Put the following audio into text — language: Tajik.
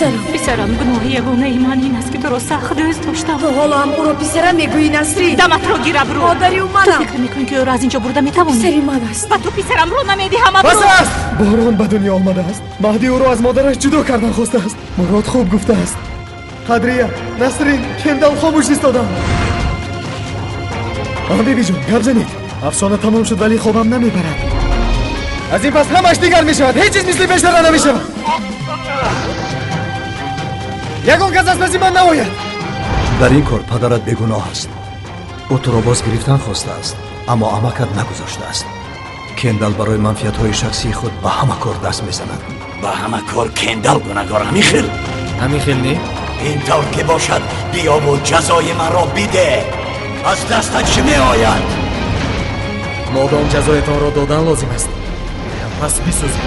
Писарам. Писарам, гуноҳи ягонаи ман ин аст, ки туро сахт дӯст доштам. То ҳоло ҳам ӯро писарам мегӯӣ, Насрин? Даматро гир, Абру. Модари ӯ манам. Ту фикр мекунӣ, ки ӯро аз инҷо бурда метавонӣ? Писари ман аст. Ба ту писарамро намедиҳам, Абру. Бас аст! Борон ба дунё омадааст. Маҳдӣ ӯро аз модараш ҷудо кардан хостааст. Мурод хуб гуфтааст. Қадрия, Насрин, Кендал хомӯш истоданд. Бибиҷон, гап занед. Афсона тамом шуд, вале хобам намебарад. Аз ин пас ҳамаш дигар мешавад. Ҳеҷ чиз мисли пештара намешавад. Ягон кас аз паси ман наояд. Дар ин кор падарат бегуноҳ аст. Ӯ туро боз гирифтан хостааст, аммо амакат нагузоштааст. Кендал барои манфиатҳои шахсии худ ба ҳама кор даст мезанад. Ба ҳама кор Кендал гунаҳгор, ҳамин хел? Ҳамин хел не? Ин тавр ки бошад, биёву ҷазои маро биде. Аз дастат чӣ меояд? Модом ҷазоятонро додан лозим аст, пас бисӯзед.